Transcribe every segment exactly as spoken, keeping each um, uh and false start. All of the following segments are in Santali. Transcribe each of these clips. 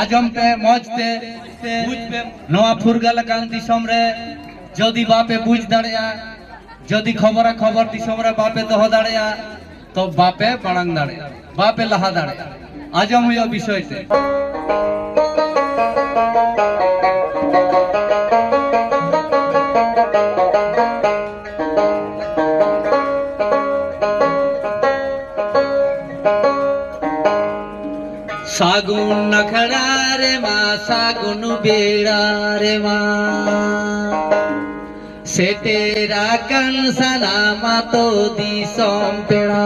ᱟᱸᱡᱚᱢ ᱯᱮ ᱢᱚᱡᱽ ᱛᱮ, ᱵᱩᱡᱽ ᱯᱮ᱾ ᱱᱚᱣᱟ ᱯᱷᱩᱨᱜᱟᱹᱞ ᱟᱠᱟᱱ ᱫᱤᱥᱚᱢ ᱨᱮ ᱡᱩᱫᱤ ᱵᱟᱯᱮ ᱵᱩᱡᱽ ᱫᱟᱲᱮᱭᱟᱜᱼᱟ, ᱡᱩᱫᱤ ᱠᱷᱚᱵᱚᱨᱟ ᱠᱷᱚᱵᱚᱨ ᱫᱤᱥᱚᱢ ᱨᱮ ᱵᱟᱯᱮ ᱫᱚᱦᱚ ᱫᱟᱲᱮᱭᱟᱜᱼᱟ, ᱛᱚ ᱵᱟᱯᱮ ᱢᱟᱲᱟᱝ ᱫᱟᱲᱮᱭᱟᱜᱼᱟ, ᱵᱟᱯᱮ ᱞᱟᱦᱟ ᱫᱟᱲᱮᱭᱟᱜᱼᱟ᱾ ᱟᱸᱡᱚᱢ ᱦᱩᱭᱩᱜᱼᱟ ᱵᱤᱥᱚᱭ ᱛᱮ᱾ ᱥᱟᱹᱜᱩᱱ ᱟᱠᱷᱲᱟ ᱨᱮᱢᱟ, ᱥᱟᱹᱜᱩᱱ ᱵᱮᱲᱟ ᱨᱮᱢᱟ, ᱥᱮᱴᱮᱨ ᱟᱠᱟᱱ ᱥᱟᱱᱟᱢ ᱟᱛᱳ ᱫᱤᱥᱚᱢ ᱯᱮᱲᱟ᱾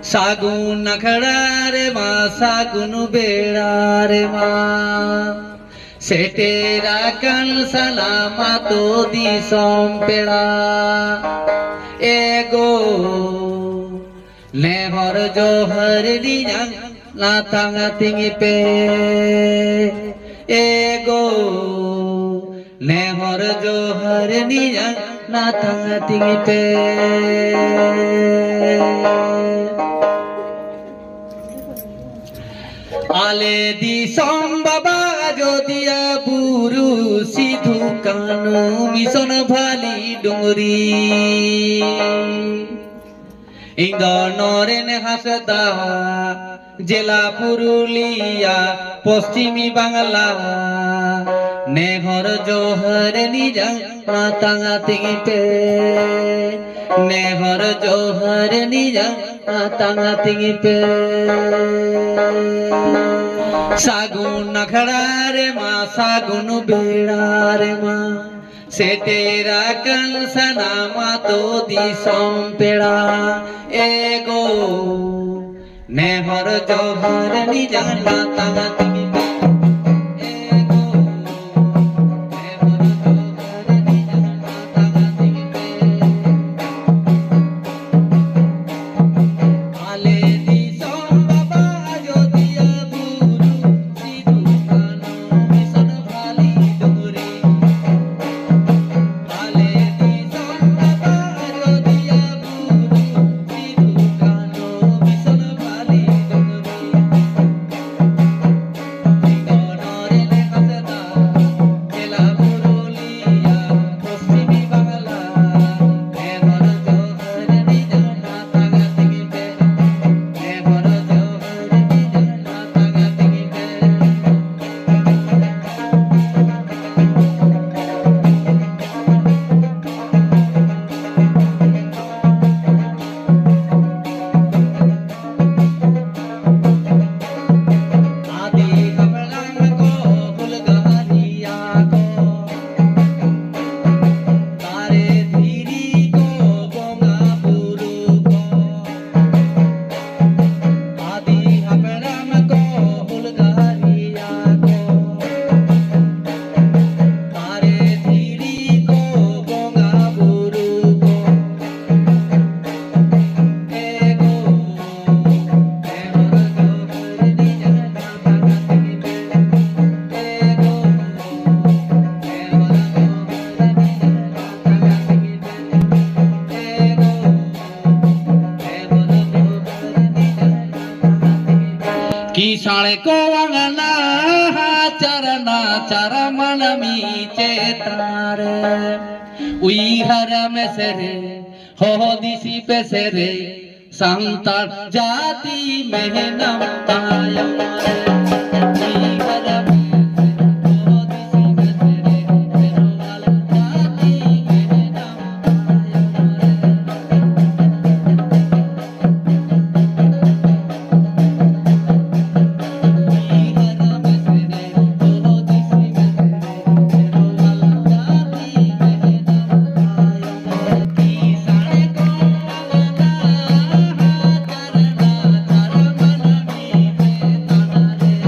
ᱥᱟᱹᱜᱩᱱ ᱟᱠᱷᱲᱟ ᱨᱮᱢᱟ, ᱥᱟᱹᱜᱩᱱ ᱵᱮᱲᱟ ᱨᱮᱢᱟ, ᱥᱮᱴᱮᱨ ᱟᱠᱟᱱ ᱥᱟᱱᱟᱢ ᱟᱛᱳ ᱫᱤᱥᱚᱢ ᱯᱮᱲᱟ᱾ ᱮᱜᱳ, ᱱᱮᱦᱚᱨ ᱡᱚᱦᱟᱨ ᱱᱤᱭᱟᱝ ᱱᱟᱛᱟᱝ ᱟᱹᱛᱤᱧ ᱯᱮ᱾ ᱮᱜᱳ, ᱱᱮᱦᱚᱨ ᱡᱚᱦᱟᱨ ᱱᱤᱭᱟᱝ ᱱᱟᱛᱟᱝ ᱟᱹᱛᱤᱧ ᱯᱮ᱾ ᱟᱞᱮ ᱫᱤᱥᱚᱢ ᱵᱟᱵᱟ ᱟᱡᱚᱫᱤᱭᱟᱹ ᱵᱩᱨᱩ, ᱥᱤᱫᱷᱩ ᱠᱟᱹᱱᱦᱩ ᱢᱤᱥᱚᱱ ᱵᱷᱟᱞᱤ ᱰᱩᱝᱨᱤ᱾ ᱤᱧ ᱫᱚ ᱱᱚᱨᱮᱱ ᱦᱟᱸᱥᱫᱟ, ᱡᱮᱞᱟ ᱯᱩᱨᱩᱞᱤᱭᱟ, ᱯᱚᱥᱪᱤᱢᱤ ᱵᱟᱝᱞᱟ᱾ ᱱᱮᱦᱚᱨ ᱡᱚᱦᱟᱨ ᱱᱤᱭᱟᱝ ᱱᱟᱛᱟᱝ ᱟᱹᱛᱤᱧ ᱯᱮ, ᱱᱮᱦᱚᱨ ᱡᱚᱦᱟᱨ ᱱᱤᱭᱟᱝ ᱱᱟᱛᱟᱝ ᱟᱹᱛᱤᱧ ᱯᱮ᱾ ᱥᱟᱹᱜᱩᱱ ᱟᱠᱷᱲᱟ ᱨᱮᱢᱟ, ᱥᱟᱹᱜᱩᱱ ᱵᱮᱲᱟ ᱨᱮᱢᱟ, ᱥᱮᱴᱮᱨ ᱟᱠᱟᱱ ᱥᱟᱱᱟᱢ ᱟᱛᱳ ᱫᱤᱥᱚᱢ ᱯᱮᱲᱟ᱾ ᱮᱜᱳ, ᱱᱮᱦᱚᱨ ᱡᱚᱦᱟᱨ ᱱᱤᱭᱟᱝ ᱱᱟᱛᱟᱝ ᱟᱹᱛᱤᱧ ᱯᱮ᱾ ᱮᱜᱳ, ᱱᱮᱦᱚᱨ ᱡᱚᱦᱟᱨ ᱱᱤᱭᱟᱝ ᱱᱟᱛᱟᱝ ᱟᱹᱛᱤᱧ ᱯᱮ᱾ ᱟᱞᱮ ᱫᱤᱥᱚᱢ ᱵᱟᱵᱟ ᱟᱡᱚᱫᱤᱭᱟᱹ ᱵᱩᱨᱩ, ᱥᱤᱫᱩ ᱠᱟᱹᱱᱦᱩ ᱢᱤᱥᱚᱱ ᱵᱷᱟᱞᱤ ᱰᱩᱝᱨᱤ᱾ ᱟᱞᱮ ᱫᱤᱥᱚᱢ ᱵᱟᱵᱟ ᱟᱡᱚᱫᱤᱭᱟᱹ ᱵᱩᱨᱩ, ᱥᱤᱫᱩ ᱠᱟᱹᱱᱦᱩ ᱢᱤᱥᱚᱱ ᱵᱷᱟᱞᱤ ᱰᱩᱝᱨᱤ᱾ ᱥᱟᱬᱮ ᱠᱚ ᱟᱝᱜᱽᱱᱟ ᱪᱟᱨ ᱱᱟᱪᱟᱨ ᱢᱟᱹᱱᱢᱤ ᱪᱮᱛᱟᱱ ᱨᱮ᱾ ᱩᱭᱦᱟᱹᱨ ᱢᱮᱥᱮ ᱨᱮ ᱦᱚᱦᱚ ᱫᱤᱥᱤ ᱯᱮᱥᱮ ᱨᱮ, ᱥᱟᱱᱛᱟᱲ ᱡᱟᱹᱛᱤ ᱢᱮᱱᱟᱢ ᱛᱟᱭᱚᱢ ᱨᱮ᱾ ᱩᱭᱦᱟᱹᱨ ᱢᱮᱥᱮ ᱨᱮ ᱦᱚᱦᱚ ᱫᱤᱥᱤ ᱯᱮᱥᱮ ᱨᱮ, ᱠᱷᱮᱨᱣᱟᱞ ᱡᱟᱹᱛᱤ ᱢᱮᱱᱟᱢ ᱛᱟᱭᱚᱢ ᱨᱮ᱾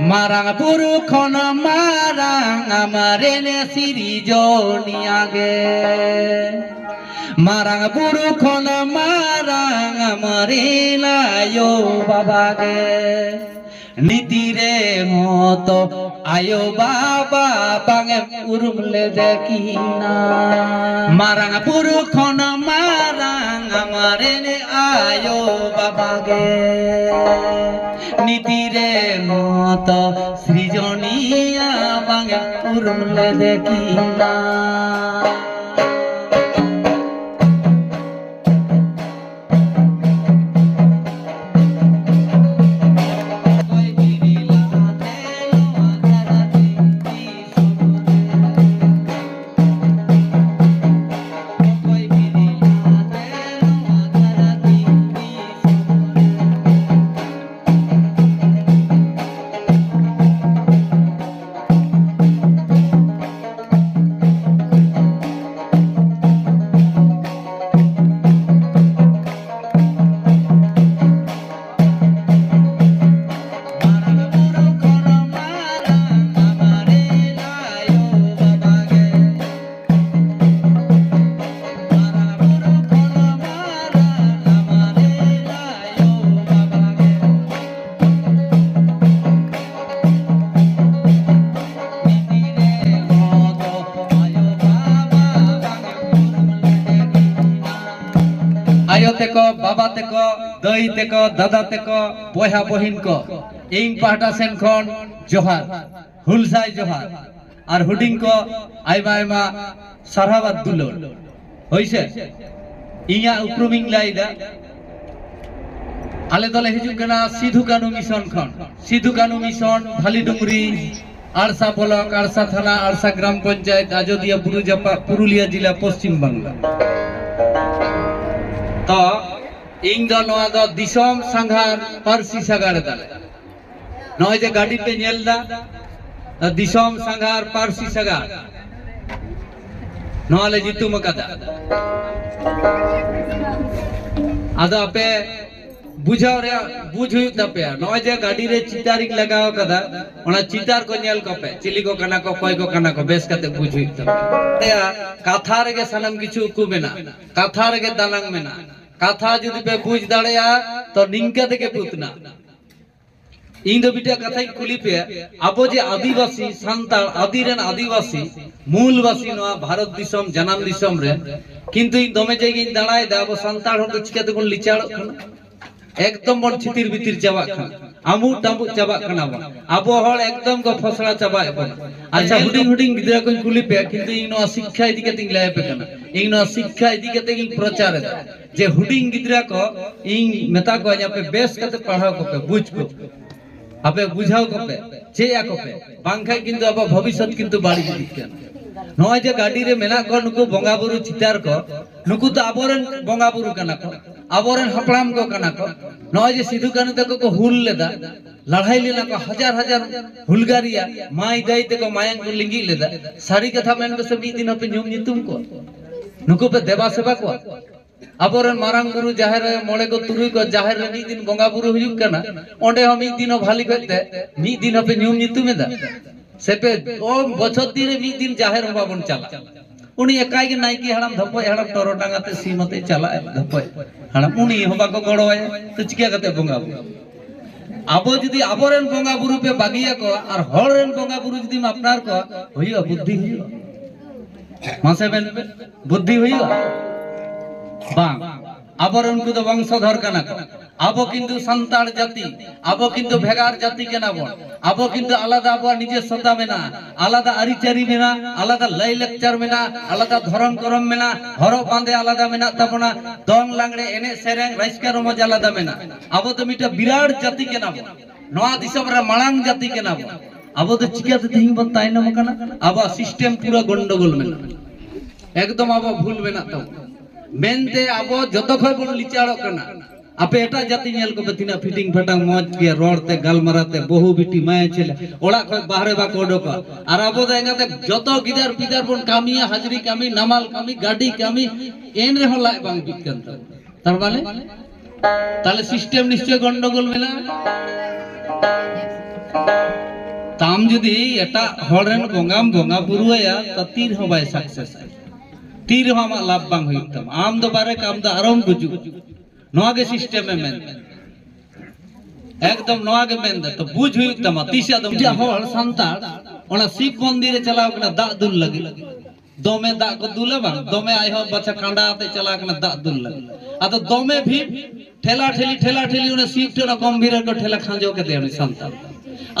ᱢᱟᱨᱟᱝ ᱵᱩᱨᱩ ᱠᱷᱚᱱ ᱢᱟᱨᱟᱝ ᱟᱢᱨᱮᱱ ᱥᱤᱨᱡᱚᱱᱤᱭᱟ ᱜᱮ, ᱢᱟᱨᱟᱝ ᱵᱩᱨᱩ ᱠᱷᱚᱱ ᱢᱟᱨᱟᱝ ᱟᱢᱨᱮᱱ ᱟᱭᱳ ᱵᱟᱵᱟ ᱜᱮ᱾ ᱱᱤᱛᱤ ᱨᱮᱦᱚᱸ ᱛᱚ ᱟᱭᱳ ᱵᱟᱵᱟ ᱵᱟᱝ ᱮᱢ ᱩᱨᱩᱢ ᱞᱮᱫᱮ ᱠᱤᱱᱟ᱾ ᱢᱟᱨᱟᱝ ᱵᱩᱨᱩ ᱠᱷᱚᱱ ᱢᱟᱨᱟᱝ ᱟᱢᱨᱮᱱ ᱟᱭᱳ ᱵᱟᱵᱟ ᱜᱮ, ᱱᱤᱛᱤ ᱨᱮᱦᱚᱸ ᱛᱚ ᱥᱨᱤᱡᱚᱱᱤᱭᱟ ᱵᱟᱝ ᱮᱢ ᱩᱨᱩᱢ ᱞᱮᱫᱮ ᱠᱤᱱᱟ᱾ ᱟᱭᱳ ᱛᱮᱠᱚ, ᱵᱟᱵᱟ ᱛᱮᱠᱚ, ᱫᱟᱹᱭ ᱛᱮᱠᱚ, ᱫᱟᱫᱟ ᱛᱮᱠᱚ, ᱵᱚᱭᱦᱟ ᱵᱚᱦᱤᱱ ᱠᱚ, ᱤᱧ ᱯᱟᱦᱴᱟ ᱥᱮᱱ ᱠᱷᱚᱱ ᱡᱚᱦᱟᱨ, ᱦᱩᱞᱥᱟᱭ ᱡᱚᱦᱟᱨ᱾ ᱟᱨ ᱦᱩᱰᱤᱧ ᱠᱚ ᱟᱭᱢᱟ ᱟᱭᱢᱟ ᱥᱟᱨᱦᱟᱣ ᱟᱨ ᱫᱩᱞᱟᱹᱲ᱾ ᱦᱳᱭ ᱥᱮ, ᱤᱧᱟᱹᱜ ᱩᱯᱨᱩᱢᱤᱧ ᱞᱟᱹᱭᱫᱟ᱾ ᱟᱞᱮ ᱫᱚᱞᱮ ᱦᱤᱡᱩᱜ ᱠᱟᱱᱟ ᱥᱤᱫᱷᱩ ᱠᱟᱹᱱᱦᱩ ᱢᱤᱥᱚᱱ ᱠᱷᱚᱱ᱾ ᱥᱤᱫᱷᱩ ᱠᱟᱹᱱᱦᱩ ᱢᱤᱥᱚᱱ, ᱵᱷᱟᱞᱤᱰᱩᱝᱨᱤ, ᱟᱲᱥᱟ ᱵᱞᱚᱠ, ᱟᱲᱥᱟ ᱛᱷᱟᱱᱟ, ᱟᱲᱥᱟ ᱜᱨᱟᱢ ᱯᱚᱧᱪᱟᱭᱮᱛ, ᱟᱡᱚᱫᱤᱭᱟᱹ ᱵᱩᱨᱩ ᱡᱟᱯᱟᱜ, ᱯᱩᱨᱩᱞᱤᱭᱟᱹ ᱡᱤᱞᱟ, ᱯᱚᱥᱪᱤᱢ ᱵᱟᱝᱞᱟ᱾ ᱛᱚ ᱤᱧ ᱫᱚ ᱱᱚᱣᱟ ᱫᱚ ᱫᱤᱥᱚᱢ ᱥᱟᱸᱜᱷᱟᱨ ᱯᱟᱹᱨᱥᱤ ᱥᱟᱜᱟᱲ ᱮᱫᱟᱞᱮ᱾ ᱱᱚᱜᱼᱚᱭ ᱡᱮ ᱜᱟᱹᱰᱤ ᱯᱮ ᱧᱮᱞ ᱫᱟ, ᱫᱤᱥᱚᱢ ᱥᱟᱸᱜᱷᱟᱨ ᱯᱟᱹᱨᱥᱤ ᱥᱟᱜᱟᱲ, ᱱᱚᱣᱟ ᱞᱮ ᱧᱩᱛᱩᱢ ᱟᱠᱟᱫᱟ᱾ ᱟᱫᱚ ᱟᱯᱮ ᱵᱩᱡᱷᱟᱹᱣ ᱨᱮᱭᱟᱜ ᱵᱩᱡᱽ ᱦᱩᱭᱩᱜ ᱛᱟᱯᱮᱭᱟ᱾ ᱱᱚᱜᱼᱚᱭ ᱡᱮ ᱜᱟᱹᱰᱤ ᱨᱮ ᱪᱤᱛᱟᱨᱤᱧ ᱞᱟᱜᱟᱣ ᱠᱟᱫᱟ, ᱚᱱᱟ ᱪᱤᱛᱟᱨ ᱠᱚ ᱧᱮᱞ ᱠᱚᱯᱮ, ᱪᱤᱞᱤ ᱠᱚ ᱠᱟᱱᱟ ᱠᱚ, ᱚᱠᱚᱭ ᱠᱚ ᱠᱟᱱᱟ ᱠᱚ, ᱵᱮᱥ ᱠᱟᱛᱮ ᱵᱩᱡᱽ ᱦᱩᱭᱩᱜ ᱛᱟᱯᱮᱭᱟ᱾ ᱠᱟᱛᱷᱟ ᱨᱮᱜᱮ ᱥᱟᱱᱟᱢ ᱠᱤᱪᱷᱩ ᱩᱠᱩ ᱢᱮᱱᱟᱜᱼᱟ, ᱠᱟᱛᱷᱟ ᱨᱮᱜᱮ ᱫᱟᱱᱟᱝ ᱢᱮᱱᱟᱜᱼᱟ᱾ ᱠᱟᱛᱷᱟ ᱡᱩᱫᱤ ᱯᱮ ᱵᱩᱡᱽ ᱫᱟᱲᱮᱭᱟᱜᱼᱟ, ᱛᱚ ᱱᱤᱝᱠᱟ ᱛᱮᱜᱮ ᱯᱩᱛᱱᱟ᱾ ᱤᱧ ᱫᱚ ᱢᱤᱫᱴᱟᱝ ᱠᱟᱛᱷᱟᱧ ᱠᱩᱞᱤ ᱯᱮᱭᱟ, ᱟᱵᱚ ᱡᱮ ᱟᱹᱫᱤᱵᱟᱹᱥᱤ ᱥᱟᱱᱛᱟᱲ, ᱟᱹᱫᱤ ᱨᱮᱱ ᱟᱹᱫᱤᱵᱟᱹᱥᱤ, ᱢᱩᱞᱵᱟᱹᱥᱤ ᱱᱚᱣᱟ ᱵᱷᱟᱨᱚᱛ ᱫᱤᱥᱚᱢ, ᱡᱟᱱᱟᱢ ᱫᱤᱥᱚᱢ ᱨᱮ, ᱠᱤᱱᱛᱩ ᱤᱧ ᱫᱚᱢᱮ ᱡᱟᱭᱜᱟᱧ ᱫᱟᱬᱟᱭᱮᱫᱟ, ᱟᱵᱚ ᱥᱟᱱᱛᱟᱲ ᱦᱚᱲ ᱫᱚ ᱪᱤᱠᱟᱹ ᱛᱮᱵᱚᱱ ᱞᱤᱪᱟᱲᱚᱜ ᱠᱟᱱᱟ? ᱮᱠᱫᱚᱢ ᱵᱚᱱ ᱪᱷᱤᱛᱤᱨ ᱵᱤᱛᱤᱨ ᱪᱟᱵᱟᱜ ᱠᱟᱱᱟ, ᱟᱢᱩᱜ ᱴᱟᱢᱵᱩᱜ ᱪᱟᱵᱟᱜ ᱠᱟᱱᱟ ᱵᱚᱱ᱾ ᱟᱵᱚ ᱦᱚᱲ ᱮᱠᱫᱚᱢ ᱠᱚ ᱯᱷᱚᱥᱲᱟ ᱪᱟᱵᱟᱭᱮᱫ ᱵᱚᱱᱟ᱾ ᱟᱪᱪᱷᱟ, ᱦᱩᱰᱤᱧ ᱦᱩᱰᱤᱧ ᱜᱤᱫᱽᱨᱟᱹ ᱠᱚᱧ ᱠᱩᱞᱤ ᱯᱮᱭᱟ, ᱠᱤᱱᱛᱩ ᱤᱧ ᱱᱚᱣᱟ ᱥᱤᱠᱠᱷᱟ ᱤᱫᱤ ᱠᱟᱛᱮᱧ ᱞᱟᱹᱭ ᱟᱯᱮ ᱠᱟᱱᱟ, ᱤᱧ ᱱᱚᱣᱟ ᱥᱤᱠᱠᱷᱟ ᱤᱫᱤ ᱠᱟᱛᱮ ᱜᱤᱧ ᱯᱨᱚᱪᱟᱨ ᱮᱫᱟ, ᱡᱮ ᱦᱩᱰᱤᱧ ᱜᱤᱫᱽᱨᱟᱹ ᱠᱚ ᱤᱧ ᱢᱮᱛᱟ ᱠᱚᱣᱟ, ᱟᱯᱮ ᱵᱮᱥ ᱠᱟᱛᱮ ᱯᱟᱲᱦᱟᱣ ᱠᱚᱯᱮ, ᱵᱩᱡᱽ ᱠᱚ, ᱟᱯᱮ ᱵᱩᱡᱷᱟᱹᱣ ᱠᱚᱯᱮ, ᱪᱮᱫ ᱟᱠᱚ ᱯᱮ, ᱵᱟᱝᱠᱷᱟᱱ ᱠᱤᱱᱛᱩ ᱟᱵᱚ ᱵᱷᱚᱵᱤᱥᱥᱚᱛ ᱠᱤᱱᱛᱩ ᱵᱟᱹᱲᱤᱡ ᱤᱫᱤᱜ ᱠᱟᱱᱟ᱾ ᱱᱚᱜᱼᱚᱭ ᱡᱮ ᱜᱟᱹᱰᱤ ᱨᱮ ᱢᱮᱱᱟᱜ ᱠᱚᱣᱟ ᱱᱩᱠᱩ ᱵᱚᱸᱜᱟ ᱵᱩᱨᱩ ᱪᱤᱛᱟᱨ ᱠᱚ, ᱱᱩᱠᱩ ᱫᱚ ᱟᱵᱚᱨᱮᱱ ᱵᱚᱸᱜᱟ ᱵᱩᱨᱩ ᱠᱟᱱᱟ ᱠᱚ, ᱟᱵᱚᱨᱮᱱ ᱦᱟᱯᱲᱟᱢ ᱠᱚ ᱠᱟᱱᱟ ᱠᱚ᱾ ᱱᱚᱜᱼᱚᱭ ᱡᱮ ᱥᱤᱫᱩ ᱠᱟᱹᱱᱦᱩ ᱛᱟᱠᱚ ᱠᱚ ᱦᱩᱞ ᱞᱮᱫᱟ, ᱞᱟᱹᱲᱦᱟᱹᱭ ᱞᱮᱱᱟ ᱠᱚ, ᱦᱟᱡᱟᱨ ᱦᱟᱡᱟᱨ ᱦᱩᱞᱜᱟᱹᱨᱤᱭᱟ ᱢᱟᱹᱭ ᱫᱟᱹᱭ ᱛᱮᱠᱚ ᱢᱟᱭᱟᱝ ᱠᱚ ᱞᱤᱸᱜᱤ ᱞᱮᱫᱟ᱾ ᱥᱟᱹᱨᱤ ᱠᱟᱛᱷᱟ ᱢᱮᱱ ᱯᱮᱥᱮ, ᱢᱤᱫ ᱫᱤᱱ ᱦᱚᱸᱯᱮ ᱧᱩᱢ ᱧᱩᱛᱩᱢ ᱠᱚᱣᱟ? ᱱᱩᱠᱩ ᱯᱮ ᱫᱮᱵᱟ ᱥᱮᱵᱟ ᱠᱚᱣᱟ? ᱟᱵᱚᱨᱮᱱ ᱢᱟᱨᱟᱝ ᱵᱩᱨᱩ ᱡᱟᱦᱮᱨ ᱨᱮ ᱢᱚᱬᱮ ᱠᱚ ᱛᱩᱨᱩᱭ ᱠᱚ ᱡᱟᱦᱮᱨ ᱨᱮ ᱢᱤᱫ ᱫᱤᱱ ᱵᱚᱸᱜᱟ ᱵᱩᱨᱩ ᱦᱩᱭᱩᱜ ᱠᱟᱱᱟ, ᱚᱸᱰᱮ ᱦᱚᱸ ᱢᱤᱫ ᱫᱤᱱ ᱦᱚᱸ ᱵᱷᱟᱞᱤ ᱠᱚᱡ ᱛᱮ ᱢᱤᱫ ᱫᱤᱱ ᱦᱚᱸᱯᱮ ᱧᱩᱢ ᱧᱩᱛᱩᱢ ᱮᱫᱟ? ᱥᱮᱯᱮ ᱚ ᱵᱚᱪᱷᱚᱨ ᱫᱤᱱ ᱨᱮ ᱢᱤᱫ ᱫᱤᱱ ᱡᱟᱦᱮᱨ ᱦᱚᱸ ᱵᱟᱵᱚᱱ ᱪᱟᱞᱟᱜᱼᱟ᱾ ᱩᱱᱤ ᱮᱠᱟᱭ ᱜᱮ ᱱᱟᱭᱠᱮ ᱦᱟᱲᱟᱢ ᱫᱷᱚᱯᱚᱡ ᱦᱟᱲᱟᱢ ᱴᱚᱨᱚᱰᱟᱝ ᱟᱛᱮ ᱥᱤᱢ ᱟᱛᱮ ᱪᱟᱞᱟᱜᱼᱟᱭ ᱫᱷᱚᱯᱚᱡ ᱦᱟᱲᱟᱢ, ᱩᱱᱤ ᱦᱚᱸ ᱵᱟᱠᱚ ᱜᱚᱲᱚᱣᱟᱭᱟ, ᱛᱚ ᱪᱤᱠᱟ ᱠᱟᱛᱮ ᱵᱚᱸᱜᱟ ᱵᱩᱨᱩ? ᱟᱵᱚ ᱡᱩᱫᱤ ᱟᱵᱚᱨᱮᱱ ᱵᱚᱸᱜᱟ ᱵᱩᱨᱩ ᱯᱮ ᱵᱟᱹᱜᱤᱭᱟᱠᱚᱣᱟ ᱟᱨ ᱦᱚᱲ ᱨᱮᱱ ᱵᱚᱸᱜᱟ ᱵᱩᱨᱩ ᱡᱩᱫᱤᱢ ᱟᱯᱱᱟᱨ ᱠᱚᱣᱟ, ᱦᱩᱭᱩᱜᱼᱟ? ᱵᱩᱫᱽᱫᱷᱤ ᱦᱩᱭᱩᱜᱼᱟ? ᱢᱟᱥᱮ ᱢᱮᱱ ᱯᱮ, ᱵᱩᱫᱽᱫᱷᱤ ᱦᱩᱭᱩᱜᱼᱟ? ᱵᱟᱝ᱾ ᱟᱵᱚᱨᱮᱱ ᱩᱱᱠᱩ ᱫᱚ ᱵᱚᱝᱥᱚᱫᱷᱚᱨ ᱠᱟᱱᱟ ᱠᱚ᱾ ᱟᱵᱚ ᱠᱤᱱᱛᱩ ᱥᱟᱱᱛᱟᱲ ᱡᱟᱹᱛᱤ, ᱟᱵᱚ ᱠᱤᱱᱛᱩ ᱵᱷᱮᱜᱟᱨ ᱡᱟᱹᱛᱤ ᱠᱟᱱᱟ ᱵᱚᱱ᱾ ᱟᱵᱚ ᱠᱤᱱᱛᱩ ᱟᱞᱟᱫᱟ ᱟᱵᱚᱣᱟᱜ ᱱᱤᱡᱮᱥᱥᱚᱛᱟ ᱢᱮᱱᱟᱜᱼᱟ, ᱟᱞᱟᱫᱟ ᱟᱹᱨᱤᱪᱟᱹᱞᱤ ᱢᱮᱱᱟᱜᱼᱟ, ᱟᱞᱟᱫᱟ ᱞᱟᱭᱼᱞᱟᱠᱪᱟᱨ ᱢᱮᱱᱟᱜᱼᱟ, ᱟᱞᱟᱫᱟ ᱫᱷᱚᱨᱚᱢ ᱠᱚᱨᱚᱢ ᱢᱮᱱᱟᱜᱼᱟ, ᱦᱚᱨᱚᱜ ᱵᱟᱸᱫᱮ ᱟᱞᱟᱫᱟ ᱢᱮᱱᱟᱜ ᱛᱟᱵᱚᱱᱟ, ᱫᱚᱝ ᱞᱟᱜᱽᱲᱮ ᱮᱱᱮᱡ ᱥᱮᱨᱮᱧ ᱨᱟᱹᱥᱠᱟᱹ ᱨᱚᱢᱚᱡᱽ ᱟᱞᱟᱫᱟ ᱢᱮᱱᱟᱜᱼᱟ᱾ ᱟᱵᱚ ᱫᱚ ᱢᱤᱫᱴᱟᱝ ᱵᱤᱨᱟᱴ ᱡᱟᱹᱛᱤ ᱠᱟᱱᱟ ᱵᱚᱱ, ᱱᱚᱣᱟ ᱫᱤᱥᱚᱢ ᱨᱮ ᱢᱟᱲᱟᱝ ᱡᱟᱹᱛᱤ ᱠᱟᱱᱟ ᱵᱚᱱ᱾ ᱟᱵᱚ ᱫᱚ ᱪᱤᱠᱟᱹᱛᱮ ᱛᱮᱦᱮᱧ ᱵᱚᱱ ᱛᱟᱭᱱᱚᱢ ᱟᱠᱟᱱᱟ? ᱟᱵᱚᱣᱟᱜ ᱥᱤᱥᱴᱮᱢ ᱯᱩᱨᱟᱹ ᱜᱚᱱᱰᱚᱜᱳᱞ ᱢᱮᱱᱟᱜᱼᱟ, ᱮᱠᱫᱚᱢ ᱟᱵᱚ ᱵᱷᱩᱞ ᱢᱮᱱᱟᱜ ᱛᱟᱵᱚᱱᱟ᱾ ᱢᱮᱱᱛᱮ ᱟᱵᱚ ᱡᱚᱛᱚ ᱠᱷᱚᱱ ᱵᱚᱱ ᱞᱤᱪᱟᱲᱚᱜ ᱠᱟᱱᱟ᱾ ᱟᱯᱮ ᱮᱴᱟᱜ ᱡᱟᱹᱛᱤ ᱧᱮᱞ ᱠᱚᱯᱮ, ᱛᱤᱱᱟᱹᱜ ᱯᱷᱤᱴᱤᱝ ᱯᱷᱟᱴᱟᱝ ᱢᱚᱡᱽ ᱜᱮ ᱨᱚᱲ ᱛᱮ, ᱜᱟᱞᱢᱟᱨᱟᱣ ᱛᱮ, ᱵᱟᱹᱦᱩ ᱵᱤᱴᱤ ᱢᱟᱭᱟ ᱪᱮᱞᱮ ᱚᱲᱟᱜ ᱠᱷᱚᱱ ᱵᱟᱦᱨᱮ ᱵᱟᱠᱚ ᱚᱰᱚᱠᱚᱜᱼᱟ᱾ ᱟᱨ ᱟᱵᱚ ᱫᱚ ᱮᱸᱜᱟᱛᱮ ᱡᱚᱛᱚ ᱜᱤᱫᱟᱹᱨ ᱯᱤᱫᱟᱹᱨ ᱵᱚᱱ ᱠᱟᱹᱢᱤᱭᱟ, ᱦᱟᱡᱽᱨᱤ ᱠᱟᱹᱢᱤ, ᱱᱟᱢᱟᱞ ᱠᱟᱹᱢᱤ, ᱜᱟᱹᱰᱤ ᱠᱟᱹᱢᱤ, ᱮᱱ ᱨᱮᱦᱚᱸ ᱞᱟᱡ ᱵᱟᱝ ᱵᱤᱜ ᱠᱟᱱ ᱛᱟᱵᱚᱱᱟ᱾ ᱛᱟᱨ ᱢᱟᱱᱮ ᱛᱟᱦᱞᱮ ᱥᱤᱥᱴᱮᱢ ᱱᱤᱥᱪᱚᱭ ᱜᱚᱱᱰᱚᱜᱳᱞ ᱢᱮᱱᱟᱜᱼᱟ᱾ ᱛᱟᱢ ᱡᱩᱫᱤ ᱮᱴᱟᱜ ᱦᱚᱲ ᱨᱮᱱ ᱵᱚᱸᱜᱟᱢ ᱵᱚᱸᱜᱟ ᱵᱩᱨᱩ ᱟᱭᱟ, ᱛᱚ ᱛᱤ ᱨᱮᱦᱚᱸ ᱵᱟᱭ ᱥᱟᱠᱥᱮᱥ᱾ ᱛᱤ ᱨᱮᱦᱚᱸ ᱟᱢᱟᱜ ᱞᱟᱵᱷ ᱵᱟᱝ ᱦᱩᱭᱩᱜ ᱛᱟᱢᱟ᱾ ᱟᱢ ᱫᱚ ᱵᱟᱨᱮ ᱠᱟᱢ ᱫᱚ ᱟᱨᱚᱢ ᱜᱩᱡᱩᱜ᱾ ᱱᱚᱣᱟ ᱜᱮ ᱥᱤᱥᱴᱮᱢ ᱮ ᱢᱮᱱ᱾ ᱮᱠᱫᱚᱢ ᱱᱚᱣᱟ ᱜᱮ ᱢᱮᱱ ᱫᱟ᱾ ᱛᱚ ᱵᱩᱡᱽ ᱦᱩᱭᱩᱜ ᱛᱟᱢᱟ, ᱛᱤᱥ ᱟᱫᱚᱢ ᱡᱟ ᱦᱚᱲ ᱥᱟᱱᱛᱟᱲ ᱚᱱᱟ ᱥᱤᱵ ᱢᱚᱱᱫᱤᱨ ᱨᱮ ᱪᱟᱞᱟᱣ ᱠᱟᱱᱟ ᱫᱟᱜ ᱫᱩᱞ ᱞᱟᱹᱜᱤᱫ᱾ ᱫᱚᱢᱮ ᱫᱟᱜ ᱠᱚ ᱫᱩᱞᱟ ᱵᱟᱝ, ᱫᱚᱢᱮ ᱟᱭᱳ ᱦᱚᱲ ᱵᱟᱪᱷᱟ ᱠᱟᱸᱰᱟ ᱟᱛᱮ ᱪᱟᱞᱟᱣ ᱠᱟᱱᱟ ᱫᱟᱜ ᱫᱩᱞ ᱞᱟᱹᱜᱤᱫ᱾ ᱟᱫᱚ ᱫᱚᱢᱮ ᱵᱷᱤᱲ, ᱴᱷᱮᱞᱟ ᱴᱷᱮᱞᱤ, ᱴᱷᱮᱞᱟ ᱴᱷᱮᱞᱤ, ᱚᱱᱟ ᱥᱤᱵ ᱴᱷᱮᱱ ᱚᱱᱟ ᱜᱚᱢᱵᱷᱤᱨ ᱨᱮᱠᱚ ᱴᱷᱮᱞᱟ ᱠᱷᱟᱸᱡᱚ ᱠᱮᱫᱮᱭᱟ ᱩᱱᱤ ᱥᱟᱱᱛᱟᱲ᱾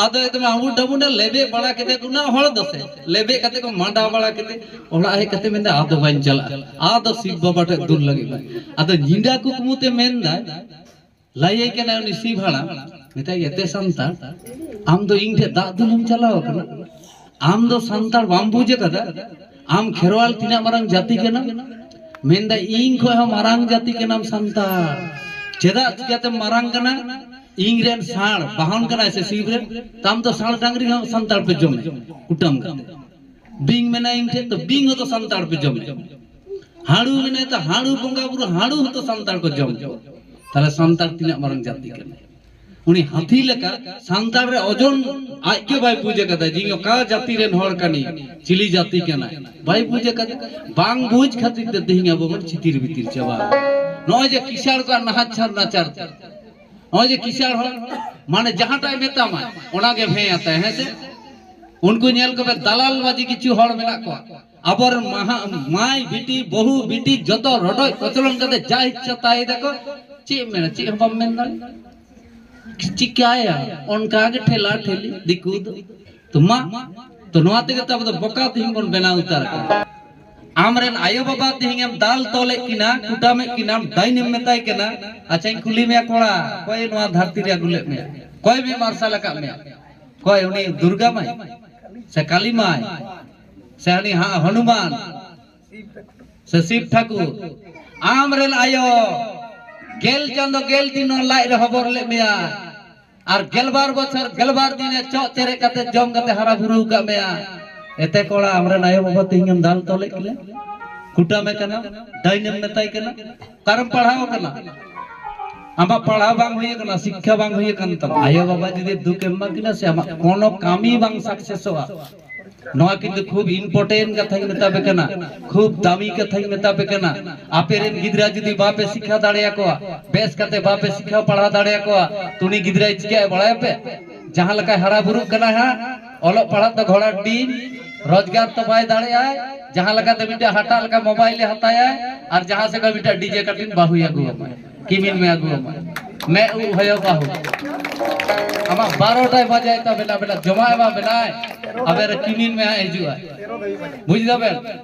ᱟᱫᱚ ᱮᱠᱫᱚᱢ ᱟᱵᱩ ᱰᱟᱵᱩ ᱚᱸᱰᱮ ᱞᱮᱵᱮᱫ ᱵᱟᱲᱟ ᱠᱮᱫᱮ ᱠᱚ ᱩᱱᱟᱹᱜ ᱦᱚᱲ ᱫᱚ ᱥᱮ, ᱞᱮᱵᱮᱫ ᱠᱟᱛᱮ ᱠᱚ ᱢᱟᱸᱰᱟ ᱵᱟᱲᱟ ᱠᱮᱫᱮ, ᱚᱲᱟᱜ ᱦᱮᱡ ᱠᱟᱛᱮ ᱢᱮᱱᱫᱟ, "ᱟᱫᱚ ᱵᱟᱹᱧ ᱪᱟᱞᱟᱜᱼᱟ, ᱟᱫᱚ ᱥᱤᱵ ᱵᱟᱵᱟ ᱴᱷᱮᱡ ᱫᱩᱞ ᱞᱟᱹᱜᱤᱫ ᱵᱟᱝ᱾" ᱟᱫᱚ ᱧᱤᱫᱟ ᱠᱩᱠᱢᱩ ᱛᱮ ᱢᱮᱱᱫᱟᱭ, ᱞᱟᱹᱭᱟᱭ ᱠᱟᱱᱟᱭ ᱩᱱᱤ ᱥᱤᱵ ᱦᱟᱲᱟᱢ, ᱢᱮᱛᱟᱭ, "ᱮᱛᱮ ᱥᱟᱱᱛᱟᱲ, ᱟᱢ ᱫᱚ ᱤᱧ ᱴᱷᱮᱱ ᱫᱟᱜ ᱫᱩᱞᱮᱢ ᱪᱟᱞᱟᱣ ᱟᱠᱟᱱᱟ? ᱟᱢ ᱫᱚ ᱥᱟᱱᱛᱟᱲ ᱵᱟᱢ ᱵᱩᱡᱽ ᱟᱠᱟᱫᱟ? ᱟᱢ ᱠᱷᱮᱨᱣᱟᱞ ᱛᱤᱱᱟᱹᱜ ᱢᱟᱨᱟᱝ ᱡᱟᱹᱛᱤ ᱠᱟᱱᱟᱢ?" ᱢᱮᱱᱫᱟᱭ, "ᱤᱧ ᱠᱷᱚᱱ ᱦᱚᱸ ᱢᱟᱨᱟᱝ ᱡᱟᱹᱛᱤ ᱠᱟᱱᱟᱢ ᱥᱟᱱᱛᱟᱲ᱾ ᱪᱮᱫᱟᱜ ᱪᱤᱠᱟᱹᱛᱮᱢ ᱢᱟᱨᱟᱝ ᱠᱟᱱᱟ? ᱤᱧ ᱨᱮᱱ ᱥᱟᱬ ᱵᱟᱦᱚᱱ ᱠᱟᱱᱟᱭ ᱥᱮ ᱥᱤᱵ ᱨᱮᱱ, ᱛᱟᱢ ᱫᱚ ᱥᱟᱬ ᱰᱟᱝᱨᱤ ᱦᱚᱸ ᱥᱟᱱᱛᱟᱲ ᱯᱮ ᱡᱚᱢᱮ ᱠᱩᱴᱟᱹᱢ ᱠᱟᱛᱮ᱾ ᱵᱤᱧ ᱢᱮᱱᱟᱭ ᱤᱧ ᱴᱷᱮᱱ, ᱛᱚ ᱵᱤᱧ ᱦᱚᱸᱛᱚ ᱥᱟᱱᱛᱟᱲ ᱯᱮ ᱡᱚᱢᱮ᱾ ᱦᱟᱹᱲᱩ ᱢᱮᱱᱟᱭ, ᱛᱚ ᱦᱟᱹᱲᱩ ᱵᱚᱸᱜᱟ ᱵᱩᱨᱩ, ᱦᱟᱹᱲᱩ ᱦᱚᱸᱛᱚ ᱥᱟᱱᱛᱟᱲ ᱠᱚ ᱡᱚᱢ ᱠᱚ᱾ ᱛᱟᱦᱞᱮ ᱥᱟᱱᱛᱟᱲ ᱛᱤᱱᱟᱹᱜ ᱢᱟᱨᱟᱝ ᱡᱟᱹᱛᱤ ᱠᱟᱱᱟ?" ᱩᱱᱤ ᱦᱟᱹᱛᱤ ᱞᱮᱠᱟ ᱥᱟᱱᱛᱟᱲ ᱨᱮ ᱳᱡᱚᱱ ᱟᱡ ᱜᱮ ᱵᱟᱭ ᱵᱩᱡᱽ ᱟᱠᱟᱫᱟ ᱡᱮ ᱤᱧ ᱚᱠᱟ ᱡᱟᱹᱛᱤ ᱨᱮᱱ ᱦᱚᱲ ᱠᱟᱹᱱᱟᱹᱧ, ᱪᱤᱞᱤ ᱡᱟᱹᱛᱤ ᱠᱟᱱᱟ, ᱵᱟᱭ ᱵᱩᱡᱽ ᱟᱠᱟᱫᱟ᱾ ᱵᱟᱝ ᱵᱩᱡᱽ ᱠᱷᱟᱹᱛᱤᱨ ᱛᱮ ᱛᱮᱦᱮᱧ ᱟᱵᱚ ᱵᱚᱱ ᱪᱷᱤᱛᱤᱨ ᱵᱤᱛᱤᱨ ᱪᱟᱵᱟ ᱟᱠᱟᱱᱟ᱾ ᱱᱚᱜᱼᱚᱭ ᱡᱮ ᱠᱤᱥᱟᱹᱬ ᱠᱚᱣᱟᱜ ᱱᱟᱦᱟᱪᱟᱨ ᱱᱟᱪᱟᱨ ᱛᱮ, ᱱᱚᱜᱼᱚᱭ ᱡᱮ ᱠᱤᱥᱟᱹᱬ ᱦᱚᱲ, ᱢᱟᱱᱮ ᱡᱟᱦᱟᱸᱴᱟᱜ ᱮ ᱢᱮᱛᱟᱢᱟ ᱚᱱᱟ ᱜᱮ ᱦᱮᱸ ᱟᱛᱟᱭ, ᱦᱮᱸ ᱥᱮ? ᱩᱱᱠᱩ ᱧᱮᱞ ᱠᱚᱯᱮ, ᱫᱟᱞᱟᱞ ᱵᱟᱡᱤ ᱠᱤᱪᱷᱩ ᱦᱚᱲ ᱢᱮᱱᱟᱜ ᱠᱚᱣᱟ᱾ ᱟᱵᱚᱨᱮᱱ ᱢᱟᱦᱟ-, ᱢᱟᱭ ᱵᱤᱴᱤ, ᱵᱟᱹᱦᱩ ᱵᱤᱴᱤ ᱡᱚᱛᱚ ᱨᱚᱰᱚᱡ ᱠᱚᱪᱞᱚᱱ ᱠᱟᱛᱮ ᱡᱟ ᱤᱪᱪᱷᱟ ᱛᱟᱭ ᱫᱟᱠᱚ᱾ ᱪᱮᱫ ᱮᱢ ᱢᱮᱱᱟ, ᱪᱮᱫ ᱦᱚᱸ ᱵᱟᱢ ᱢᱮᱱ ᱫᱟᱲᱮᱭᱟᱜᱼᱟ᱾ ᱪᱤᱠᱟᱭᱟ? ᱚᱱᱠᱟ ᱜᱮ ᱴᱷᱮᱞᱟ ᱴᱷᱮᱞᱤ ᱫᱤᱠᱩ ᱫᱚ᱾ ᱛᱚ ᱢᱟ, ᱛᱚ ᱱᱚᱣᱟ ᱛᱮᱜᱮ ᱛᱚ ᱟᱵᱚ ᱫᱚ ᱵᱚᱠᱟ ᱛᱮᱦᱮᱧ ᱵᱚᱱ ᱵᱮᱱᱟᱣ ᱩᱛᱟᱹᱨ ᱟᱠᱟᱱᱟ᱾ ᱟᱢᱨᱮᱱ ᱟᱭᱳ ᱵᱟᱵᱟ ᱛᱮᱦᱮᱧ ᱮᱢ ᱫᱟᱞ ᱛᱚᱞᱮᱫ ᱠᱤᱱᱟ, ᱠᱩᱴᱟᱢᱮᱫ ᱠᱤᱱᱟᱢ, ᱰᱟᱹᱭᱤᱱ ᱮᱢ ᱢᱮᱛᱟᱭ ᱠᱟᱱᱟ, "ᱟᱪᱪᱷᱟᱧ ᱠᱩᱞᱤ ᱢᱮᱭᱟ ᱠᱚᱲᱟ, ᱚᱠᱚᱭ ᱱᱚᱣᱟ ᱫᱷᱟᱹᱨᱛᱤ ᱨᱮ ᱟᱹᱜᱩ ᱞᱮᱫ ᱢᱮᱭᱟ? ᱚᱠᱚᱭ ᱢᱮ ᱢᱟᱨᱥᱟᱞ ᱟᱠᱟᱫ ᱢᱮᱭᱟ? ᱚᱠᱚᱭ ᱩᱱᱤ ᱫᱩᱨᱜᱟ ᱢᱟᱭ ᱥᱮ ᱠᱟᱞᱤ ᱢᱟᱭ ᱥᱮ ᱦᱟᱹᱱᱤ ᱦᱟ-, ᱦᱚᱱᱩᱢᱟᱱ ᱥᱮ ᱥᱤᱵ ᱴᱷᱟᱹᱠᱩᱨ?" ᱟᱢᱨᱮᱱ ᱟᱭᱳ ᱜᱮᱞ ᱪᱟᱸᱫᱚ ᱜᱮᱞ ᱫᱤᱱ ᱱᱚᱣᱟ ᱞᱟᱡ ᱨᱮ ᱦᱚᱵᱚᱨ ᱞᱮᱫ ᱢᱮᱭᱟ, ᱟᱨ ᱜᱮᱞᱵᱟᱨ ᱵᱚᱪᱷᱚᱨ ᱜᱮᱞᱵᱟᱨ ᱫᱤᱱᱮ ᱪᱚᱜ ᱪᱮᱨᱮᱡ ᱠᱟᱛᱮ ᱡᱚᱢ ᱠᱟᱛᱮ ᱦᱟᱨᱟ ᱵᱩᱨᱩ ᱟᱠᱟᱫ ᱢᱮᱭᱟ᱾ ᱮᱛᱮ ᱠᱚᱲᱟ, ᱟᱢᱨᱮᱱ ᱟᱭᱳ ᱵᱟᱵᱟ ᱛᱮᱦᱮᱧ ᱮᱢ ᱫᱟᱞ ᱛᱚᱞᱮᱫ ᱠᱤᱱᱟ, ᱠᱩᱴᱟᱹᱢᱮ ᱠᱟᱱᱟ, ᱰᱟᱹᱭᱤᱱᱮᱢ ᱢᱮᱛᱟᱭ ᱠᱟᱱᱟ, ᱚᱠᱟᱨᱮᱢ ᱯᱟᱲᱦᱟᱣ ᱠᱟᱱᱟ? ᱟᱢᱟᱜ ᱯᱟᱲᱦᱟᱣ ᱵᱟᱝ ᱦᱩᱭ ᱟᱠᱟᱱᱟ, ᱥᱤᱠᱠᱷᱟ ᱵᱟᱝ ᱦᱩᱭ ᱟᱠᱟᱱ ᱛᱟᱢᱟ, ᱟᱭᱳ ᱵᱟᱵᱟ ᱡᱩᱫᱤ ᱫᱩᱠ ᱮᱢ ᱮᱢᱟ ᱠᱤᱱᱟ ᱥᱮ, ᱟᱢᱟᱜ ᱠᱳᱱᱳ ᱠᱟᱹᱢᱤ ᱵᱟᱝ ᱥᱟᱠᱥᱮᱥᱚᱜᱼᱟ᱾ ᱱᱚᱣᱟ ᱠᱤᱱᱛᱩ ᱠᱷᱩᱵ ᱤᱢᱯᱚᱨᱴᱮᱱᱴ ᱠᱟᱛᱷᱟᱧ ᱢᱮᱛᱟ ᱯᱮ ᱠᱟᱱᱟ, ᱠᱷᱩᱵ ᱫᱟᱢᱤ ᱠᱟᱛᱷᱟᱧ ᱢᱮᱛᱟ ᱯᱮ ᱠᱟᱱᱟ᱾ ᱟᱯᱮ ᱨᱮᱱ ᱜᱤᱫᱽᱨᱟᱹ ᱡᱩᱫᱤ ᱵᱟᱯᱮ ᱥᱤᱠᱠᱷᱟ ᱫᱟᱲᱮᱭᱟᱠᱚᱣᱟ, ᱵᱮᱥ ᱠᱟᱛᱮ ᱵᱟᱯᱮ ᱥᱤᱠᱠᱷᱟ ᱯᱟᱲᱦᱟᱣ ᱫᱟᱲᱮᱭᱟᱠᱚᱣᱟ, ᱛᱚ ᱩᱱᱤ ᱜᱤᱫᱽᱨᱟᱹᱭ ᱪᱤᱠᱟᱹᱭᱟ ᱵᱟᱲᱟᱭᱟᱯᱮ? ᱡᱟᱦᱟᱸ ᱞᱮᱠᱟᱭ ᱦᱟᱨᱟ ᱵᱩᱨᱩᱜ ᱠᱟᱱᱟ ᱦᱟᱸᱜ, ᱚᱞᱚᱜ ᱯᱟᱲᱦᱟᱜ ᱫᱚ ᱜᱷᱚᱲᱟ ᱰᱤᱧ, ᱨᱳᱡᱽᱜᱟᱨ ᱛᱚ ᱵᱟᱭ ᱫᱟᱲᱮᱭᱟᱜᱼᱟᱭ, ᱡᱟᱦᱟᱸ ᱞᱮᱠᱟᱛᱮ ᱢᱤᱫᱴᱮᱱ ᱦᱟᱴᱟᱜ ᱞᱮᱠᱟ ᱢᱳᱵᱟᱭᱤᱞ ᱮ ᱦᱟᱛᱟᱭᱟᱭ, ᱟᱨ ᱡᱟᱦᱟᱸ ᱥᱮᱫ ᱠᱷᱚᱱ ᱢᱤᱫᱴᱮᱱ ᱰᱤᱡᱮ ᱠᱟᱴᱤᱱ ᱵᱟᱹᱦᱩᱭ ᱟᱹᱜᱩ ᱟᱢᱟᱭ, ᱠᱤᱢᱤᱱ ᱢᱮ ᱟᱹᱜᱩ ᱟᱢᱟᱭ, ᱢᱮ ᱩᱵ ᱦᱚᱭᱚ ᱵᱟᱹᱦᱩ᱾ ᱟᱢᱟᱜ ᱵᱟᱨᱚᱴᱟᱭ ᱵᱟᱡᱟᱭ ᱛᱟᱵᱮᱱᱟ, ᱵᱮᱱᱟ ᱡᱚᱢᱟᱭ ᱮᱢᱟ ᱵᱮᱱᱟᱭ, ᱟᱵᱮᱱ ᱨᱮ ᱠᱤᱢᱤᱱ ᱢᱮ ᱦᱟᱸᱜ ᱦᱤᱡᱩᱜᱼᱟ᱾ ᱵᱩᱡ ᱫᱟᱵᱮᱱ?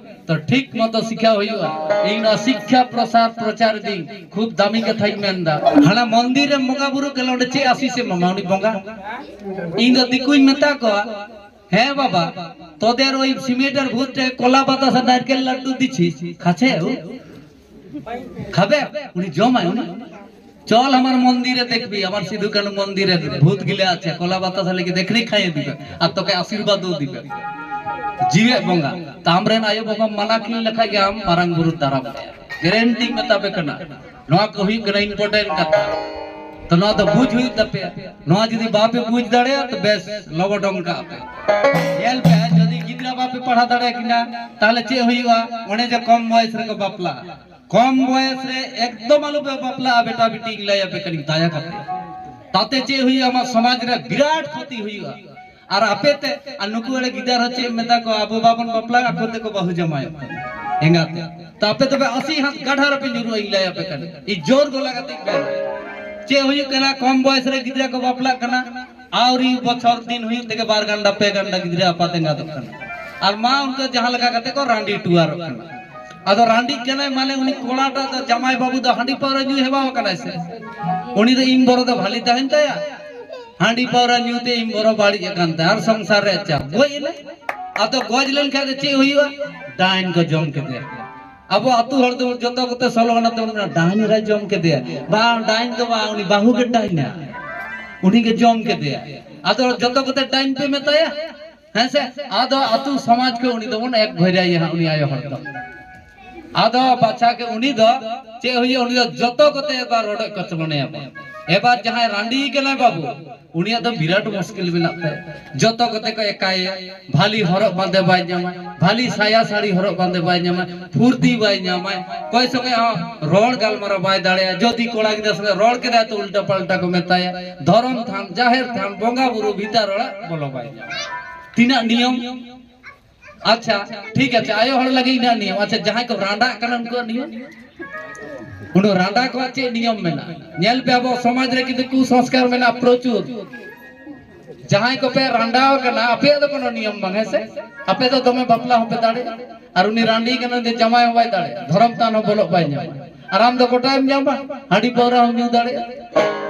ᱛᱚ ᱴᱷᱤᱠ ᱢᱚᱛᱚ ᱥᱤᱠᱷᱟᱣ ᱦᱩᱭᱩᱜᱼᱟ᱾ ᱤᱧ ᱱᱚᱣᱟ ᱥᱤᱠᱠᱷᱟ ᱯᱨᱚᱥᱟᱨ ᱯᱨᱚᱪᱟᱨ ᱫᱤᱧ, ᱠᱷᱩᱵ ᱫᱟᱢᱤ ᱠᱟᱛᱷᱟᱧ ᱢᱮᱱᱫᱟ᱾ ᱦᱟᱱᱟ ᱢᱚᱱᱫᱤᱨ ᱨᱮ ᱵᱚᱸᱜᱟ ᱵᱩᱨᱩ ᱠᱟᱱᱟ, ᱚᱸᱰᱮ ᱪᱮᱫ ᱟᱥᱤᱥ ᱮᱢ ᱮᱢᱟ ᱩᱱᱤ ᱵᱚᱸᱜᱟ? ᱤᱧ ᱫᱚ ᱫᱤᱠᱩᱧ ᱢᱮᱛᱟ ᱠᱚᱣᱟ, "ᱦᱮᱸ ᱵᱟᱵᱟ, তোদের ওই সিমেন্টের ভূতটা কলা বাতাসা নারকেল লাড্ডু দিচ্ছিস, খাচ্ছে ও? খাবে? উনি জমায় উনি? চল আমার মন্দিরে দেখবি, আমার সিধু কানু মন্দিরে ভূত গিলা আছে, কলা বাতাসা লেগে দেখলি খাইয়ে দিবে, আর তোকে আশীর্বাদও দিবে।" ᱡᱤᱣᱮᱫ ᱵᱚᱸᱜᱟ᱾ ᱛᱟᱢ ᱨᱮᱱ ᱟᱭᱳ ᱵᱟᱵᱟ ᱢᱟᱱᱟ ᱠᱤᱱ ᱞᱮᱠᱷᱟᱡ ᱜᱮ ᱟᱢ ᱢᱟᱨᱟᱝ ᱵᱩᱨᱩ ᱫᱟᱨᱟᱢ ᱢᱮᱭᱟ᱾ ᱜᱮᱨᱮᱱᱴᱤᱧ ᱢᱮᱛᱟ ᱯᱮ ᱠᱟᱱᱟ᱾ ᱱᱚᱣᱟ ᱠᱚ ᱦᱩᱭᱩᱜ ᱠᱟᱱᱟ ᱤᱢᱯᱚᱨᱴᱮᱱᱴ ᱠᱟᱛᱷᱟ᱾ ᱛᱚ ᱱᱚᱣᱟ ᱫᱚ ᱵᱩᱡᱽ ᱦᱩᱭᱩᱜ ᱛᱟᱯᱮᱭᱟ᱾ ᱱᱚᱣᱟ ᱡᱩᱫᱤ ᱵᱟᱯᱮ ᱵᱩᱡᱽ ᱫᱟᱲᱮᱭᱟᱜᱼᱟ, ᱛᱚ ᱵᱮᱥ ᱞᱚᱵᱚᱰᱚᱝ ᱠᱟᱜ ᱯᱮ᱾ ᱧᱮᱞ ᱯᱮ, ᱡᱩᱫᱤ ᱜᱤᱫᱽᱨᱟᱹ ᱵᱟᱯᱮ ᱯᱟᱲᱦᱟᱣ ᱫᱟᱲᱮᱭᱟᱠᱤᱱᱟ, ᱛᱟᱦᱞᱮ ᱪᱮᱫ ᱦᱩᱭᱩᱜᱼᱟ? ᱚᱱᱮ ᱡᱮ ᱠᱚᱢ ᱵᱚᱭᱮᱥ ᱨᱮᱠᱚ ᱵᱟᱯᱞᱟᱜᱼᱟ᱾ ᱠᱚᱢ ᱵᱚᱭᱮᱥ ᱨᱮ ᱮᱠᱫᱚᱢ ᱟᱞᱚ ᱯᱮ ᱵᱟᱯᱞᱟᱜᱼᱟ ᱵᱮᱴᱟ ᱵᱤᱴᱤ, ᱤᱧ ᱞᱟᱹᱭ ᱟᱯᱮ ᱠᱟᱹᱱᱟᱹᱧ ᱫᱟᱭᱟ ᱠᱟᱛᱮ᱾ ᱛᱟᱛᱮ ᱪᱮᱫ ᱦᱩᱭᱩᱜᱼᱟ? ᱟᱢᱟᱜ ᱥᱚᱢᱟᱡᱽ ᱨᱮ ᱵᱤᱨᱟᱴ ᱠᱷᱚᱛᱤ ᱦᱩᱭᱩᱜᱼᱟ᱾ ᱟᱨ ᱟᱯᱮ ᱛᱮ, ᱟᱨ ᱱᱩᱠᱩ ᱮᱲᱮ ᱜᱤᱫᱟᱹᱨ ᱦᱚᱸ ᱪᱮᱫ ᱮᱢ ᱢᱮᱛᱟ ᱠᱚᱣᱟ? ᱟᱵᱚ ᱵᱟᱵᱚᱱ ᱵᱟᱯᱞᱟᱜᱼᱟ, ᱟᱠᱚ ᱛᱮᱠᱚ ᱵᱟᱹᱦᱩ ᱡᱟᱶᱟᱭᱚᱜ ᱠᱟᱱᱟ ᱮᱸᱜᱟᱛᱮ᱾ ᱛᱚ ᱟᱯᱮ ᱛᱚᱵᱮ ᱟᱥᱤ ᱦᱟᱛ ᱜᱟᱰᱷᱟ ᱨᱮᱯᱮ ᱧᱩᱨᱩᱜᱼᱟ, ᱤᱧ ᱞᱟᱹᱭ ᱟᱯᱮ ᱠᱟᱱᱟ᱾ ᱤᱧ ᱡᱳᱨ ᱜᱚᱞᱟ ᱠᱟᱛᱮ ᱤᱧ ᱢᱮᱱᱟ᱾ ᱪᱮᱫ ᱦᱩᱭᱩᱜ ᱠᱟᱱᱟ? ᱠᱚᱢ ᱵᱚᱭᱮᱥ ᱨᱮ ᱜᱤᱫᱽᱨᱟᱹ ᱠᱚ ᱵᱟᱯᱞᱟᱜ ᱠᱟᱱᱟ, ᱟᱹᱣᱨᱤ ᱵᱚᱪᱷᱚᱨ ᱫᱤᱱ ᱦᱩᱭᱩᱜ ᱛᱮᱜᱮ ᱵᱟᱨ ᱜᱟᱱᱰᱟ ᱯᱮ ᱜᱟᱱᱰᱟ ᱜᱤᱫᱽᱨᱟᱹ ᱟᱯᱟᱛ ᱮᱸᱜᱟᱛᱚᱜ ᱠᱟᱱᱟ᱾ ᱟᱨ ᱢᱟ ᱩᱱᱠᱩ ᱡᱟᱦᱟᱸ ᱞᱮᱠᱟ ᱠᱟᱛᱮ ᱠᱚ ᱨᱟᱺᱰᱤ ᱴᱩᱣᱟᱨᱚᱜ ᱠᱟᱱᱟ᱾ ᱟᱫᱚ ᱨᱟᱺᱰᱤᱜ ᱠᱟᱱᱟᱭ ᱢᱟᱱᱮ ᱩᱱᱤ ᱠᱚᱲᱟᱴᱟᱜ ᱫᱚ, ᱡᱟᱢᱟᱭ ᱵᱟᱹᱵᱩ ᱫᱚ ᱦᱟᱺᱰᱤ ᱯᱟᱹᱣᱨᱟᱹ ᱧᱩᱭ ᱦᱮᱣᱟ ᱟᱠᱟᱱᱟᱭ ᱥᱮ, ᱩᱱᱤ ᱫᱚ ᱤᱧ ᱵᱚᱨᱚ ᱫᱚ ᱵᱷᱟᱞᱤ ᱛᱟᱦᱮᱱ ᱛᱟᱭᱟ? ᱦᱟᱺᱰᱤ ᱯᱟᱹᱣᱨᱟᱹ ᱧᱩ ᱛᱮ ᱤᱧ ᱵᱚᱨᱚ ᱵᱟᱹᱲᱤᱡ ᱟᱠᱟᱱ ᱛᱟᱭᱟ, ᱟᱨ ᱥᱚᱝᱥᱟᱨ ᱨᱮ ᱪᱟᱯ᱾ ᱜᱚᱡ ᱮᱱᱟᱭ᱾ ᱟᱫᱚ ᱜᱚᱡ ᱞᱮᱱᱠᱷᱟᱱ ᱫᱚ ᱪᱮᱫ ᱦᱩᱭᱩᱜᱼᱟ? ᱰᱟᱹᱱ ᱠᱚ ᱡᱚᱢ ᱠᱮᱫᱮᱭᱟ᱾ ᱟᱵᱚ ᱟᱹᱛᱩ ᱦᱚᱲ ᱫᱚ ᱡᱚᱛᱚ ᱠᱚᱛᱮ ᱥᱚᱞᱚ ᱟᱱᱟ ᱛᱮᱵᱚᱱ ᱢᱮᱱᱟ, "ᱰᱟᱹᱱ ᱮᱨᱟᱭ ᱡᱚᱢ ᱠᱮᱫᱮᱭᱟ᱾" ᱵᱟᱝ, ᱰᱟᱹᱱ ᱫᱚ ᱵᱟᱝ, ᱩᱱᱤ ᱵᱟᱹᱦᱩ ᱜᱮ ᱰᱟᱹᱱᱟ, ᱩᱱᱤ ᱜᱮ ᱡᱚᱢ ᱠᱮᱫᱮᱭᱟ᱾ ᱟᱫᱚ ᱡᱚᱛᱚ ᱠᱚᱛᱮ ᱰᱟᱹᱱ ᱯᱮ ᱢᱮᱛᱟᱭᱟ, ᱦᱮᱸ ᱥᱮ? ᱟᱫᱚ ᱟᱹᱛᱩ ᱥᱚᱢᱟᱡᱽ ᱠᱚ ᱩᱱᱤ ᱫᱚᱵᱚᱱ ᱮᱠ ᱵᱷᱮᱡᱟᱭᱟ ᱦᱟᱸᱜ, ᱩᱱᱤ ᱟᱭᱳ ᱦᱚᱲ ᱫᱚ᱾ ᱟᱫᱚ ᱵᱟᱪᱷᱟ ᱜᱮ ᱩᱱᱤ ᱫᱚ ᱪᱮᱫ ᱦᱩᱭᱩᱜᱼᱟ? ᱩᱱᱤ ᱫᱚ ᱡᱚᱛᱚ ᱠᱚᱛᱮ ᱮᱵᱟᱨ ᱨᱚᱰᱚᱡ ᱠᱚᱪᱞᱚᱱᱮᱭᱟ ᱵᱚᱱ᱾ ᱮᱵᱟᱨ ᱡᱟᱦᱟᱸᱭ ᱨᱟᱺᱰᱤ ᱠᱟᱱᱟᱭ ᱵᱟᱹᱵᱩ, ᱩᱱᱤᱭᱟᱜ ᱫᱚ ᱵᱤᱨᱟᱴ ᱢᱩᱥᱠᱤᱞ ᱢᱮᱱᱟᱜ ᱛᱟᱭᱟ᱾ ᱡᱚᱛᱚ ᱠᱚᱛᱮ ᱠᱚ ᱮᱠᱟᱭᱮᱭᱟ, ᱵᱷᱟᱞᱤ ᱦᱚᱨᱚᱜ ᱵᱟᱸᱫᱮ ᱵᱟᱭ ᱧᱟᱢᱟ, ᱵᱷᱟᱞᱤ ᱥᱟᱭᱟ ᱥᱟᱹᱲᱤ ᱦᱚᱨᱚᱜ ᱵᱟᱸᱫᱮ ᱵᱟᱭ ᱧᱟᱢᱟ, ᱯᱷᱩᱨᱛᱤ ᱵᱟᱭ ᱧᱟᱢᱟ, ᱚᱠᱚᱭ ᱥᱚᱸᱜᱮ ᱦᱚᱸ ᱨᱚᱲ ᱜᱟᱞᱢᱟᱨᱟᱣ ᱵᱟᱭ ᱫᱟᱲᱮᱭᱟᱜᱼᱟ᱾ ᱡᱩᱫᱤ ᱠᱚᱲᱟ ᱜᱤᱫᱽᱨᱟᱹ ᱥᱚᱸᱜᱮ ᱨᱚᱲ ᱠᱮᱫᱟᱭ ᱛᱚ ᱩᱞᱴᱟ ᱯᱟᱞᱴᱟ ᱠᱚ ᱢᱮᱛᱟᱭᱟ, ᱫᱷᱚᱨᱚᱢ ᱛᱷᱟᱱ, ᱡᱟᱦᱮᱨ ᱛᱷᱟᱱ, ᱵᱚᱸᱜᱟ ᱵᱩᱨᱩ ᱵᱷᱤᱛᱟᱹᱨ ᱚᱲᱟᱜ ᱵᱚᱞᱚ ᱵᱟᱭ ᱧᱟᱢᱟ᱾ ᱛᱤᱱᱟᱹᱜ ᱱᱤᱭᱚᱢ᱾ ᱟᱪᱪᱷᱟ, ᱴᱷᱤᱠ ᱟᱪᱷᱮ, ᱟᱭᱳ ᱦᱚᱲ ᱞᱟᱹᱜᱤᱫ ᱤᱱᱟᱹᱜ ᱱᱤᱭᱚᱢ᱾ ᱟᱪᱪᱷᱟ, ᱡᱟᱦᱟᱸᱭ ᱠᱚ ᱨᱟᱸᱰᱟᱜ ᱠᱟᱱᱟ ᱩᱱᱠᱩᱣᱟᱜ ᱱᱤᱭᱚᱢ? ᱩᱱᱠᱩ ᱨᱟᱸᱰᱟ ᱠᱚᱣᱟᱜ ᱪᱮᱫ ᱱᱤᱭᱚᱢ ᱢᱮᱱᱟᱜᱼᱟ? ᱧᱮᱞ ᱯᱮ, ᱟᱵᱚ ᱥᱚᱢᱟᱡᱽ ᱨᱮ ᱠᱤᱱᱛᱩ ᱠᱩᱥᱚᱝᱥᱠᱟᱨ ᱢᱮᱱᱟᱜᱼᱟ ᱯᱨᱚᱪᱩᱨ᱾ ᱡᱟᱦᱟᱸᱭ ᱠᱚᱯᱮ ᱨᱟᱸᱰᱟᱣ ᱠᱟᱱᱟ, ᱟᱯᱮᱭᱟᱜ ᱫᱚ ᱠᱳᱱᱳ ᱱᱤᱭᱚᱢ ᱵᱟᱝ, ᱦᱮᱸ ᱥᱮ? ᱟᱯᱮ ᱫᱚ ᱫᱚᱢᱮ ᱵᱟᱯᱞᱟ ᱦᱚᱸᱯᱮ ᱫᱟᱲᱮᱭᱟᱜᱼᱟ, ᱟᱨ ᱩᱱᱤ ᱨᱟᱺᱰᱤ ᱠᱟᱱᱟ, ᱩᱱᱤ ᱫᱚ ᱡᱟᱶᱟᱭ ᱦᱚᱸ ᱵᱟᱭ ᱫᱟᱲᱮᱭᱟᱜᱼᱟ, ᱫᱷᱚᱨᱚᱢ ᱛᱷᱟᱱ ᱦᱚᱸ ᱵᱚᱞᱚᱜ ᱵᱟᱭ ᱧᱟᱢᱟ, ᱟᱨ ᱟᱢ ᱫᱚ ᱜᱚᱴᱟᱭᱮᱢ ᱧᱟᱢᱟ, ᱦᱟᱺᱰᱤ ᱯᱟᱹᱣᱨᱟᱹ ᱦᱚᱸᱢ ᱧᱩ ᱫᱟᱲᱮᱭᱟᱜᱼᱟ᱾